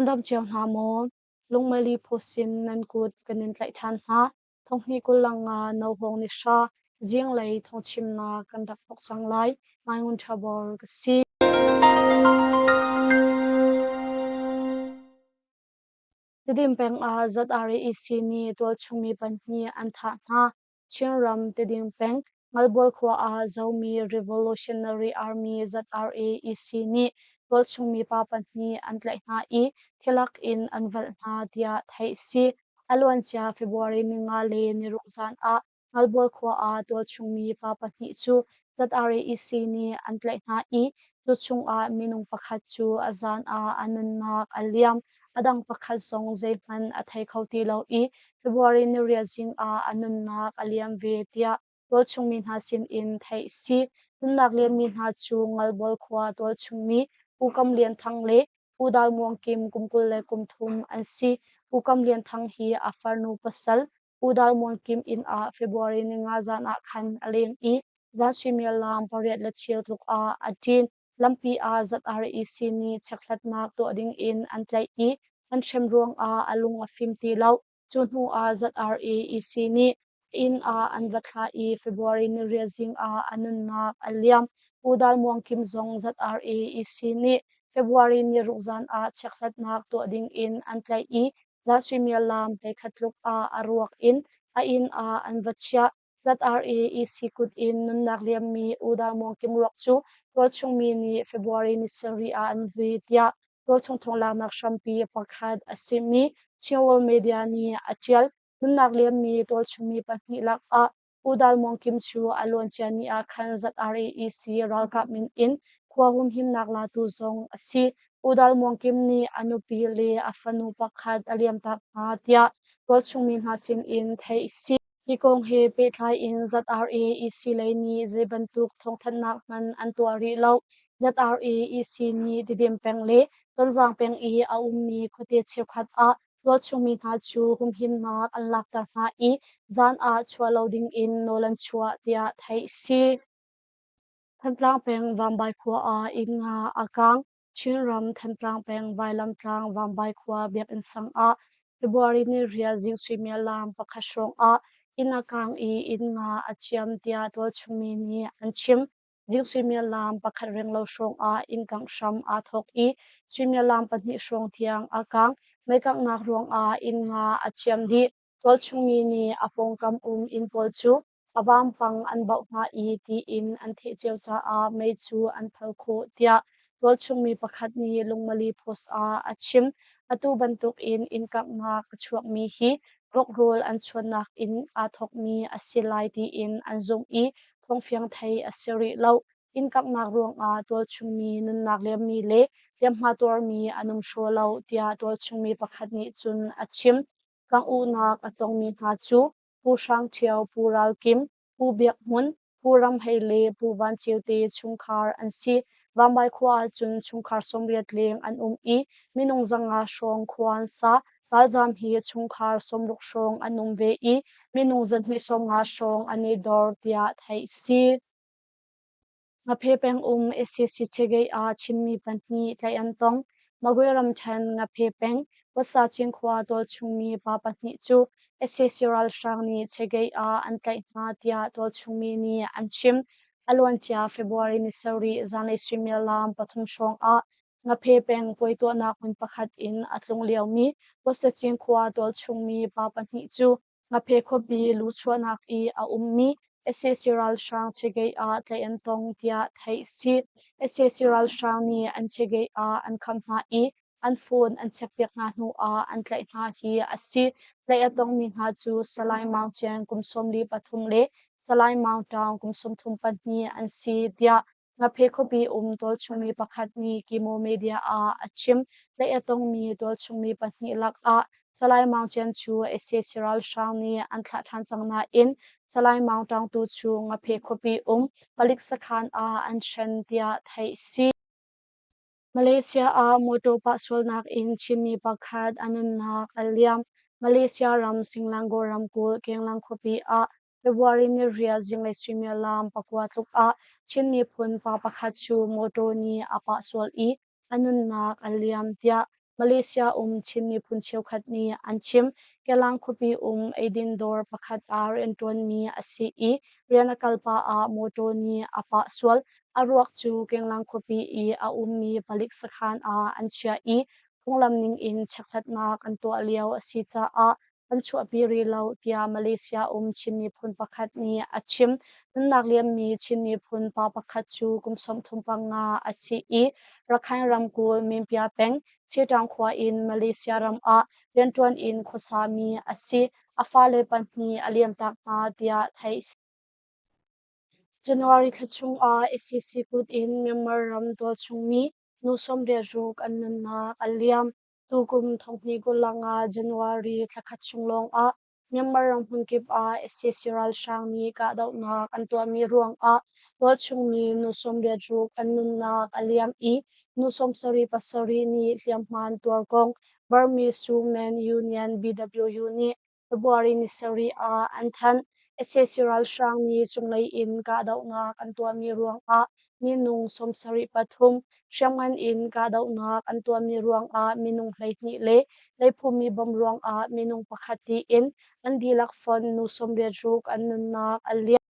Nan dam cio hna maw? Lungmali phusin nan kut kan in tlaih ṭhan hna. Thonghnih 25 Nohawng ni hra zinglei thawngchimnak kan rak thawk cang lai. Mai Ngun Ṭha Bor ka si. Tedim peng ah ZRAEC nih tualchung mi pahnih an thah hna. Chinram Tedim peng Ngalbual khua ah Zomi Revolutionary Army ZRA-EC nih tualchung mi pa pahnih an tlaih hna i thilak in an valh hna tiah theih a si. A luancia February ninga le niruk zan ah Ngalbual khua ah tualchung mi pa pahnih cu ZRA-EC nih an tlaih hna i cu chungah minung pakhat cu a zan ah a nunnak a liam. A dang pakhat zong zeihmanh a thei kho ti lo i February niriat zing ah a nunnak a liam ve tiah tualchung mi hna sinin theih a si. Nunnak liammi hna cu Ngalbual khua tualchung mi Pu Kam Lian Thang le Pu Dal Muang Kim kum 23 an si. Pu Kam Lian Thang hi a farnu pasal Pu Dal Muang Kim inn ah February ninga zan ah khan a leng i zan suimilam pariat le cheu tluk ah a ṭin. Lampi ah ZREC nih chekhlatnak tuah dingin an tlaih i an hrem ruangah a lung a fim ti lo. Cu hnu ah ZREC nih inn ah an va thlah i February niriat zing ah a nunnak a liam. Pu Dal Muang Kim zong ZREC nih February niruk zan ah chekhlatnak tuah dingin an tlaih i zan suimilam 11 tluk ah a ruak in a inn ah an va chiah. ZRA-EC kut in nunnak liammi U Dar Muang Kim ruak cu tualchung mi nih February ni sarih ah an vui tiah tualchung thawng hrampi pakhat a simi Chinworld Media nih a ṭial. Nunnak liammi tualchung mi pahnih lakah U Dar Muang Kim cu a luancia ni ah khan ZRA-EC ralkap min in khua humhimnak latu zong a si. U Dar Muang Kim nih a nupi le a fanu pakhat a liamtak hna tiah tualchung mi hna sinin theih a si. Hi kong he pehtlai in ZRA-EC lei nih zei bantuk thawngthanhnak hmanh an tuah rih lo. ZRA-EC nih Tidim peng le Tonzang peng i a ummi khuate cheukhat ah tualchung mi hna cu humhimnak an lakter hna i zan ah chuah lo ding in nawl an chuah tiah theih a si. Thantlang peng Vambai khua ah inn nga a kaang. Chinram Thantlang peng Vailamtlang Vambai khua biakinn sang ah February ni riat zing suimilam pakhat hrawng ah inn a kaang i inn nga a ciam tiah tualchung mi nih an chim. Zing suimilam pakhat renglo hrawng ah inn kangh hram aa thawk i suimilam pahnih hrawng tiang a kaang. Meikanghnak ruangah inn nga a ciam dih. Tualchung mi nih a pawngkam um inn pawl cu a vampang an bauh hna i tiin an theh cio caah mei cu an phal khawh tiah tualchung mi pakhat nih Lungmali Post ah a chim. Atu bantukin inn kanghnak a chuakmi hi vok rawl an chuannak in aa thawkmi a si lai tiin an zumh i thawngfiang thei a si rih lo. Inn kanghnak ruangah tualchung mi nunnak liammi le hliamhma tuarmi an um hraw lo tiah tualchung mi pakhat nih cun a chim. Kangh-uhnak a tongmi hna cu Pu Hrang Ṭhio, Pu Ral Kim, Pu Biak Hmun, Pu Ram Hei le Pu Van Ceu te chungkhar an si. Vambai khua ahcun chungkhar 80 leng an um i minung 500 hrawng khua an sa. Ralzaam hi chungkhar 60 hrawng an um ve i minung 250 hrawng an i dor tiah theih a si. Ngaphe pengum sac Chegei ah Chinmi pahnih tlaih an tong. Magwe ramṭhen Ngaphe peng Wasa Cinkhua tualchung mi pa pahnih cu sac ralhrang nih Chegei ah an tlaih hna tiah tualchung mi nih an chim. A luancia February ni sarih zanlei suimilam pathum hrawng ah Ngaphe peng puai tuahnak hmun pakhat in a tlung liomi Wasa Cinkhua tualchung mi pa pahnih cu Ngaphe khuapi luchuahnak i a ummi sac ralhrang chegei ah tlaih an tong tiah theih a si. Sac ralhrang nih an chegei ah an kham hna i an phone an chekpiak hna hnu ah an tlaih hna hi a si. Tlaih a tongmi hna cu Salai Maung Cian kum 43 le Salai Maung Taung kum 34 an si tiah Ngaphe khuapi um tualchungmi pakhat nih Kimo Media ah a chim. Tlaih a tongmi tualchungmi pahnih lakah Salai Maung Cian cu sac ralhrang nih an thlah ṭhan cang nain Salai Maung Taung tu cu Ngaphe khuapi um palik sakhan ah an hren tiah theih a si. Malaysia ah mawṭaw pah sualnak in Chinmi pakhat a nunnak a liam. Malaysia ram Selangor ramkulh Kenglang khuapi ah February ni riat zinglei suimilam pakua tluk ah Chin miphun pa pakhat cu mawṭaw nih a pah sual i a nunnak a liam tiah. Malaysia um Chin miphun cheukhat nih an chim. Kelang khuapi um eidin dawr pakhat ah rianṭuanmi a si i rian a kal pah ah mawṭaw nih a pah sual. A ruak cu Kenglang khuapi i a ummi palik sakhan ah an chiah i phunglam ningin chekhlatnak an tuah lio a si caah an chuahpi rih lo tiah Malaysia um Chin miphun pakhat nih a chim. Nunnak liammi Chin miphun pa pakhat cu kum 35 a si i Rakhine ramkulh Minpia peng Chiṭang khua in Malaysia ram ah rianṭuan in khuasami a si. A fale pahnih a liamtak hna tiah theih a si. January thla chungah SEC kut in Myanmar ram tualchungmi nu 86 an nunnak a liam. Tukum thonghnih 25 January thlakhat chung lawngah Myanmar ram hmunkip ah sac ralhrang nih kahdohnak an tuahmi ruangah tualchungmi nu 86 an nunnak a liam i nu 77 nih hliamhma an tuar kong Burmese Women Union BWU nih February ni sarih ah an thanh. Sac ralhrang nih cunglei in kahdohnak an tuahmi ruangah minung 73, hriamngan in kahdohnak an tuahmi ruangah minung 12 le leiphumi bomb ruangah minung pakhat tiin an dihlak fonh nu 86 an nunnak a liam.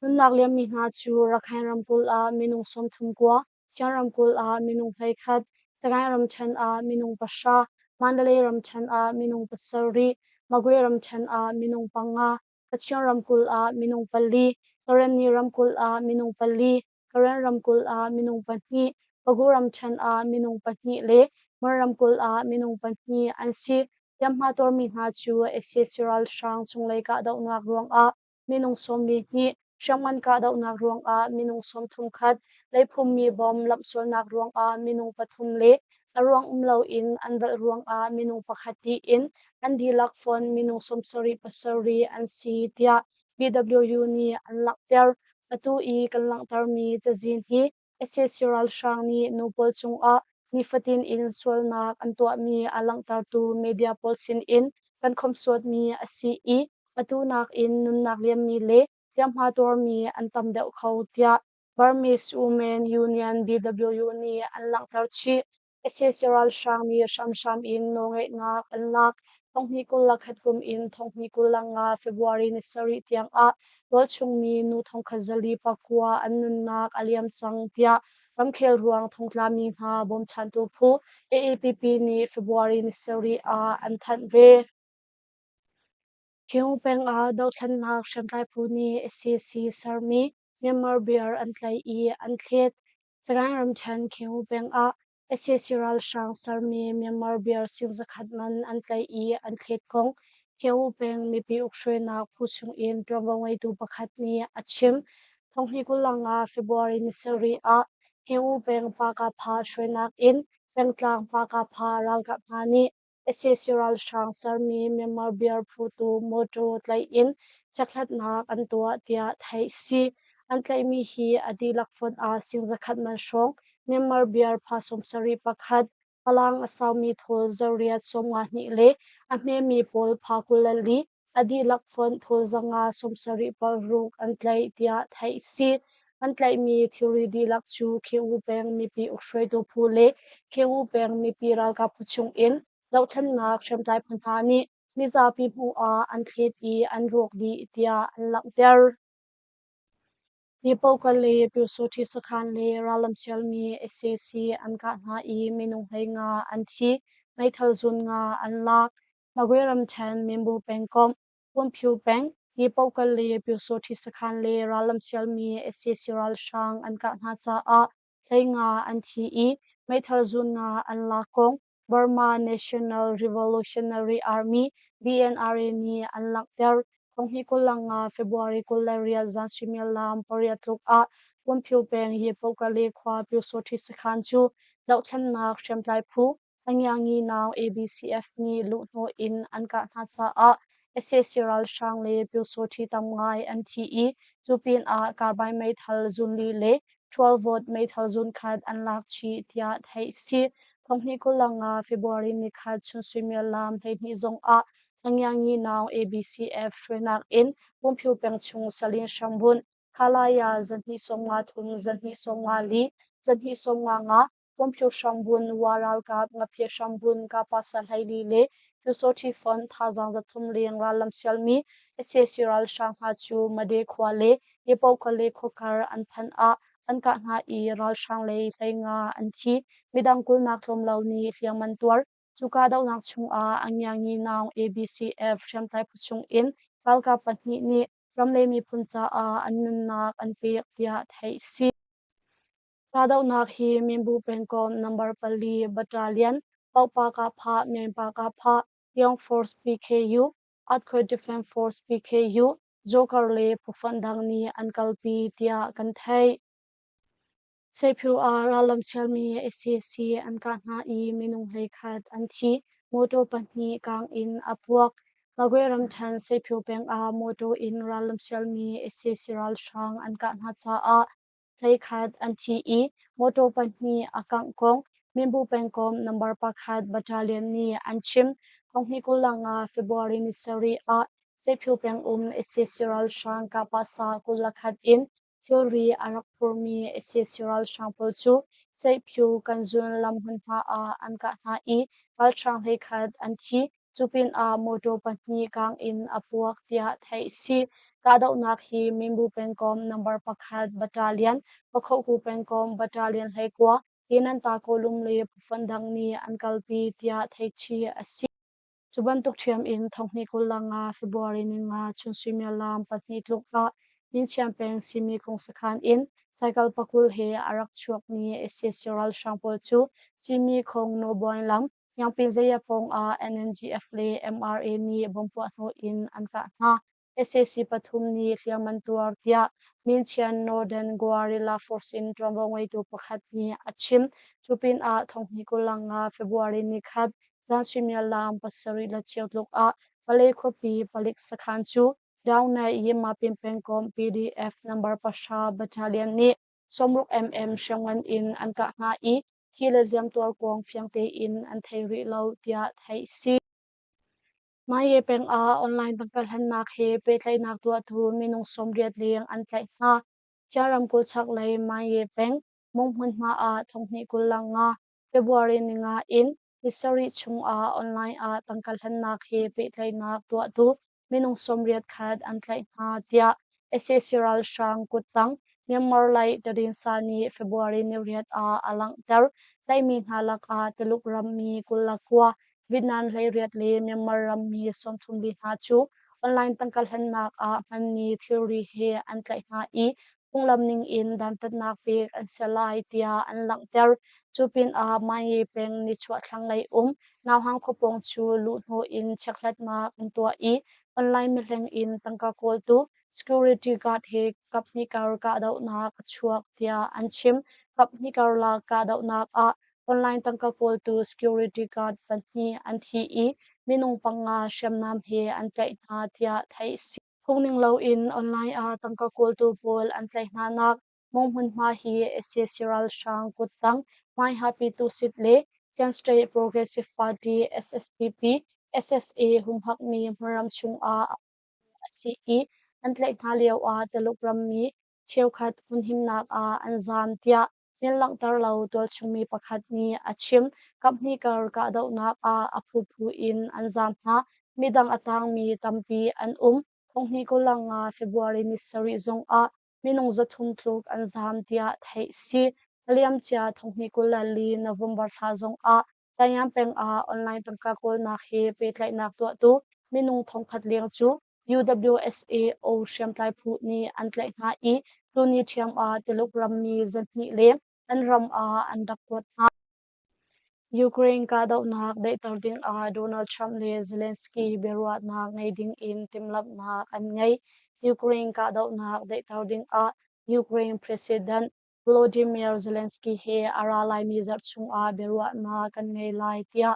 Nunnak liammi hna cu Rakhine ramkulh ah minung 39, Shan ramkulh ah minung 11, Sagaing ramṭhen ah minung pahra, Mandalay ramṭhen ah minung pasarih, Magwe ramṭhen ah minung panga, Kachin ramkulh ah minung pali, Karenni ramkulh ah minung pali, Karen ramkulh ah minung pahnih, Pagu ramṭhen ah minung pahnih le Mon ramkulh ah minung pahnih an si. Hliamhma tuarmi hna cu sac ralhrang cunglei kahdohnak ruangah minung 42, hriamngan kahdohnak ruangah minung 31, leiphummi bom lamhsualnak ruangah minung pathum le a ruang um loin an velh ruangah minung pakhat tiin an dihlak fonh minung 77 an si tiah BWU nih an langhter. Atu i kan langhtermi cazin hi sac ralhrang nih nu pawl cungah nifatin in sualnak an tuahmi a langhtertu media pawl sinin kan khomhsuatmi a si i atu nakin nunnak liammi le hliamhma tuarmi an tam deuh kho tiah Burmese Women Union BWU nih an langhter chih. Sac ralhrang nih hramhram in nawlngeihnak an lak. 2021 kum in 2025 February ni sarih tiangah tualchungmi nu 1409 an nunnak a liam cang tiah ramkhel ruang thongtlami hna bawmchantu phu AAPP nih February ni sarih ah an thanh ve. Kyiung peng ah dothlennak hriamtlai phu nih sac sermi Myanmar beer an tlaih i an thlet. Sagaing ramṭhen Kyiung peng ah sac ralhrang sermi Myanmar beer sing zakhat man an tlaih i an thlet kong Kyiung peng mipi ukhruainak phu chungin ṭuanvo ngeitu pakhat nih a chim. 2025 February ni sarih ah Kyiung peng Pakapha hruainak in pengtlang Pakapha ralkap hna nih sac ralhrang sermi Myanmar beer phutu mawṭaw tlaih in chekhlatnak an tuah tiah theih si. An tlaihmi hi a dihlak fonh ah sing zakhat man hrawng Myanmar beer pha 71 pakhat, palang a saumi thawl zariat 52 le a hmemi pawl pha 24, a dihlak fonh thawl 576 an tlaih tiah theih si. An tlaihmi thilri dihlak cu Kyiv peng mipi ukhruaitu phu le Kyiv peng mipi ralkap phu chungin dohthlennak hriamtlai phu hna nih mizapi hmuh ah an thlet i an rawk dih tiah an langhter. Nipokal le Pyusawṭhi sakhan le rallam sialmi sac an kah hna i minung 15 an thi, meithal zun nga an lak. Magwe ramṭhen Minbu pengkomh, Pumphyu peng, Nipokal le Pyusawṭhi sakhan le rallam sialmi sac ralhrang an kah hna caah 15 an thi i meithal zun nga an lak kong Burma National Revolutionary Army BNRA nih an langhter. 2025 February 28 zan suimilam pariat tluk ah Pumphyu peng Yepokale khua Pyusawṭhi sakhan cu dohthlennak hriamtlai phu Angiangi nau ABCF nih luhhnawh in an kah hna caah sac ralhrang le Pyusawṭhi tam ngai an thi i cu pinah carbine meithal zunli le Ṭhualvawt meithal zunkhat an lak chih tiah theih si. 2025 February nikhat chun suimilam 12 zongah Angiangi nau ABCF hruainak in Pumphyu peng chung Salin hrambunh Khalaya 253, 254, 255. Pumphyu hrambun, Wa ralkap, Ngaphe hrambun, Kapasa hleili le Pyusawṭhi fonh thazaang 300 leng rallam sialmi sac ralhrang hna cu Made khua le Yepohkale khuakar an phanh ah an kah hna i ralhrang lei 15 an thi. Midang kulnak tlawm lo nih hliam an tuar. Cu kahdohnak chungah Angiangi Naung ABCF hriamtlai phu chungin ralkap pahnih nih ram le miphun caah an nunnak an pek tiah theih si. Kahdohnak hi Minbu pengkomh number pali Battalion, Pohpa Kahphah, Myanpa Kahphah, Young Force PKU, Earthquake Defense Force PKU, Joker le phufonh dang nih an kalpi tiah kan theih. Seiphu ah rallam chialmi sac an kah hna i minung 11 an thi. Mawtaw pahnih kaang in a puak. Magwe ramṭhen Seiphu peng ah mawtaw in rallam sialmi sac ralhrang an kah hna caah 11 an thi i mawtaw pahnih a kangh kong Minbu pengkomh number pakhat battalion nih an chim. 2025 February ni sarih ah Seiphu peng um sac ralhrang kahpahsa 21 in thilri a rak phurmi sac ralhrang pawl cu Seiphu Kanzun lam hmunhma ah an kah hna i ralhrang 11 an thi. Cu pinah mawtaw pahnih kaang in a puak tiah theih a si. Kahdohnak hi Minbu pengkomh number pakhat battalion, Pakhohku pengkomh battalion 19, Tinanta Kawlum le phufonh dang nih an kalpi tiah theihchih a si. Cu bantuk ṭhiam in 2025 February ninga chun suimilam pahnih tluk ah Minchiam peng Simi kung sakhan in cycle pakul he a rak chuakmi sac ralhrang pawl cu Simi khong Nawbuan lam Yangpin Zaya pawng ah NNGF le MRA nih bomb puahhnawh in an kah hna. Sac pathum nih hliam an tuar tiah Minchian Northern Guerrilla Force in ṭuanvo ngeitu pakhat nih a chim. Cu pinah 2025 February nikhat zan suimilam pasarih le cheu tluk ah Palei khuapi palik sakhan cu Downai Yimapin pengkomh PDF number pahra battalion nih 60 mm hriamngan in an kah hna i thi le hliamtuar kuang fiang tein an thei rih lo tiah theih a si. Maye peng ah online tangka hlannak he pehtlaihnak tuahtu minung 80 leng an tlaih hna. Chia ramkulh chaklei Maye peng Mung hmunhma ah 2025 February ninga in ni sarih chung ah online ah tangka hlannak he pehtlaihnak tuahtu minung 80 khat an tlaih hna tiah sac ralhrang kuttang Myanmar Light Tadinsa nih February niriat ah a langhter. Tlaihmi hna lakah Tuluk rammi 29, Vietnam 18 le Myanmar rammi 34 hna cu online tangka hlannak ah hmanmi thilri he an tlaih hna i phunglam ning in dantatnak pek an si lai tiah an langhter. Cu pinah Maye peng nichuah thlanglei um Nauhang khuapawng cu luhhnawh in chekhlatnak an tuah i online mihleng in tangka kawltu security guard he kaphnih kar kahdohnak a chuak tiah an chim. Kaphnih karlak kahdohnak ah online tangka kawltu security guard pahnih an thi i minung panga hriamnam he an tlaih hna tiah theih a si. Phungning loin online ah tangka kawltu pawl an tlaih hnanak Mong hmunhma hi sac ralhrang kuttang Hmaihapi Tusit le Chin State Progressive Party SSPP SSA humhakmi hmunram chungah a si i an tlaih hna lioah Tuluk rammi cheukhat hmunhimnak ah an zaam tiah min langhter lo tualchungmi pakhat nih a chim. Kaphnih kar kahdohnak ah a phuphu in an zaam hna. Midang a tangmi tampi an um. 2025 February ni sarih zongah minung 300 tluk an zaam tiah theih si. A liamcia 2024 November thla zongah Tayam peng ah online tangka kawlnak he pehtlaihnak tuahtu minung 1000 leng cu UWSA-O hriamtlai phu nih an tlaih hna i tuni ṭhiam ah Tuluk rammi 200 leng an ram ah an rak kuat hna. Ukraine kahdohnak daihter dingah Donald Trump le Zelensky biaruahnak ngei dingin timhlamhnak an ngei. Ukraine kahdohnak daihter dingah Ukraine President Volodymyr Zelensky he a ra laimi zarh chungah biaruahnak kan ngei lai tiah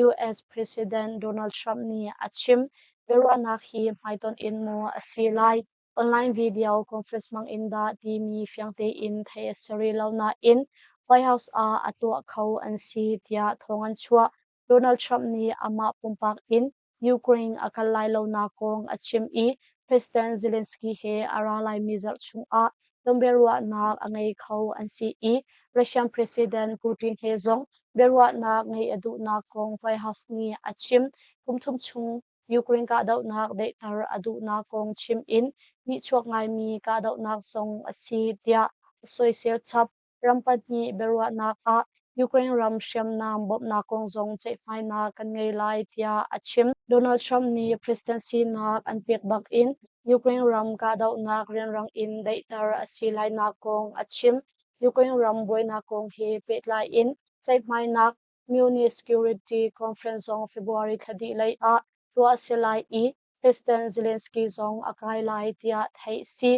US President Donald Trump nih a chim. Biaruahnak hi hmaitonh in maw a si lai, online video conference hmang in dah timi fiang tein theih a si rih lo nain White House ah a tuah kho an si tiah thawng an chuah. Donald Trump nih amah pumpak in Ukraine a kal lai lonak kong a chim i President Zelensky he a ra laimi zarh chungah tonbiaruahnak a ngei kho an si i Russian President Putin he zong biaruahnak ngeih a duhnak kong White House nih a chim. Kum thum chung Ukraine kahdohnak daihter a duhnak kong chim in nihchuak ngaimi kahdohnak zong a si tiah a soisel chap. Ram pahnih biaruahnak ah Ukraine ram hriamnam bawmhnak kong zong ceihmainak kan ngei lai tiah a chim. Donald Trump nih president sinak an pek bak in Ukraine ram kahdohnak rianrang in daihter a si lainak kong a chim. Ukraine ram buainak kong he pehtlai in ceihmainak Munich Security Conference zong February thla dih lei ah tuah a si lai i President Zelensky zong a kai lai tiah theih si.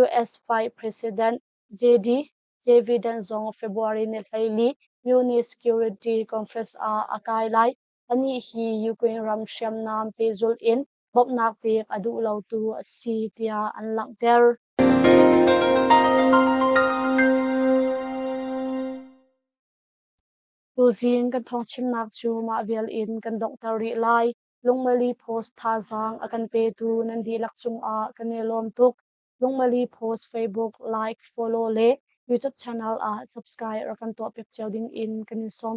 US Vice President JD Biden zong February ni 14 Munich Security Conference ah a kai lai. Anih hi Ukraine ram hriamnam pehzulh in bawmhnak pek a duh lotu a si tiah an langhter. Tuzing kan thawngchimnak cu mah vial in kan donghter rih lai. Lungmali Post thazaang a kan petu nan dihlak cungah kan i lawm tuk. Lungmali Post Facebook like, follow le YouTube channel ah subscribe rak kan tuahpiak cio ding in kan in sawm.